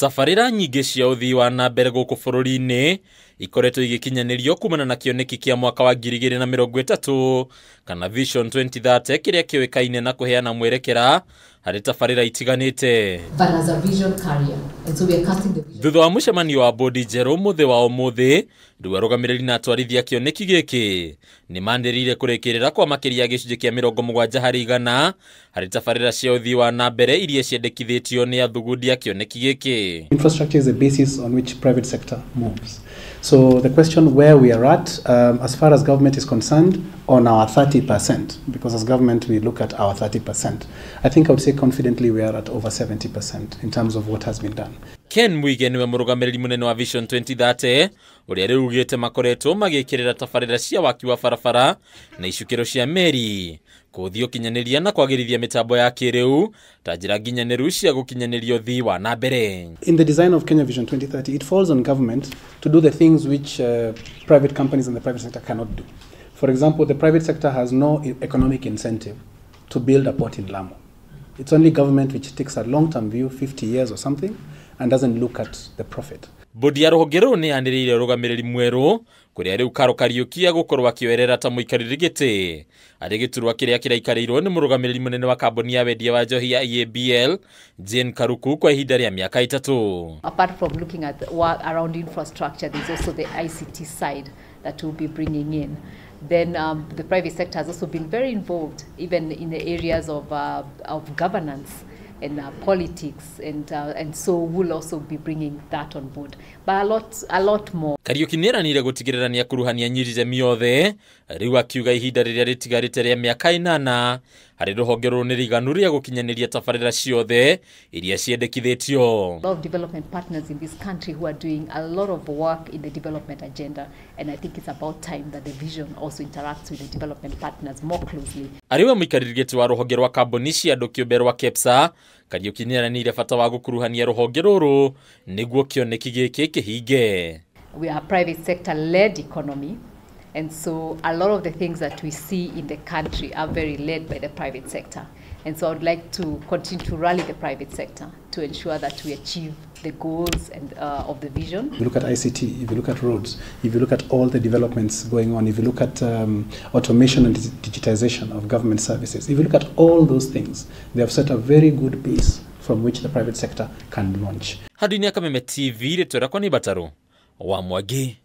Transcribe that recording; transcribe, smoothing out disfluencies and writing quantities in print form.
Tabarĩra nyingĩ cia ũthii wa na mbere gũkũ bũrũri-inĩ ikoretwo igĩkinyanĩrio kumana na kĩoneki kĩa mwaka wa 2030 kana Vision 2030 kĩrĩa kĩũĩkaine na kũheana mwerekera harĩ tabarĩra itiganĩte. But as a vision carrier, and so we are casting the vision. Thutha wa mũcemanio wa bodi njerũ mũthĩ wa ũmũthĩ, rĩu arũgamĩrĩri na atwarithia kĩoneki gĩkĩ nĩ manĩrĩire kũrĩkĩrĩra kwa makĩria gĩcunjĩ kĩa 70% harĩ tabarĩra cia ũthii wa na mbere iria ciendekithĩtio nĩ athugundi a kĩoneki gĩkĩ. Infrastructure is a basis on which private sector moves. So the question where we are at, as far as government is concerned, on our 30%, because as government we look at our 30%. I think I would say confidently we are at over 70% in terms of what has been done. Ken Mwige niwe mũrũgamĩrĩri mũnene wa Vision 2030 ũrĩa rĩu ugĩte makoretwo magĩkĩrĩra tabarĩra cia waki wa barabara na icukĩro cia meri kũthii ũkinyanĩria na kwagĩrithia mĩtambo ya kĩrĩu ta njĩra nginyanĩru cia gũkinyanĩria ũthii wa na mbere. In the design of Kenya Vision 2030, it falls on government to do the things which private companies and the private sector cannot do. For example, the private sector has no economic incentive to build a port in Lamu. It's only government which takes a long-term view, 50 years or something, and doesn't look at the profit. Bodi ya rũhonge rũrũ nĩ yanĩrĩire ũrũgamĩrĩri mwerũ kũrĩa rĩu Karo Kariuki egũkorwo akĩoerera ta mũikarĩri gĩtĩ arĩ gĩturwa kĩrĩa kĩraikarĩirwo nĩ mũrũgamĩrĩri mũnene wa kambuni ya wendia wa njohi ya EABL Jane Karuku kwa ihinda rĩa mĩaka 3. Apart from looking at work around infrastructure, there's also the ICT side that we'll be bringing in. Then the private sector has also been very involved, even in the areas of governance and politics, and so we'll also be bringing that on board. But a lot more. Kariuki nĩeranĩire gũtigĩrĩra nĩakuruhania nyirithemi othe rĩu akiuga ihinda rĩrĩa rĩtigarĩte rĩa mĩaka 8 harĩ rũhonge rũrũ nĩ rĩiganu rĩa gũkinyanĩria tabarĩra ciothe iria ciendekithĩtio. A lot of development partners in this country who are doing a lot of work in the development agenda, and I think it's about time that the vision also interacts with the development partners more closely. Arĩ we mũikarĩri gĩtĩ wa rũhonge rwa kambuni cia andũ kĩũmbe rwa KEPSA, Kariuki nĩeranĩire bata wa gũkuruhania rũhonge rũrũ nĩguo kĩoneki gĩkĩ kĩhinge. We are a private sector led economy, and so a lot of the things that we see in the country are very led by the private sector. And so I would like to continue to rally the private sector to ensure that we achieve the goals and of the vision. If you look at ICT, if you look at roads, if you look at all the developments going on, if you look at automation and digitization of government services, if you look at all those things, they have set a very good base from which the private sector can launch. Handũ-inĩ ya Kameme TV, rĩtwa rĩakwa nĩ Mbataro wa Mwangi.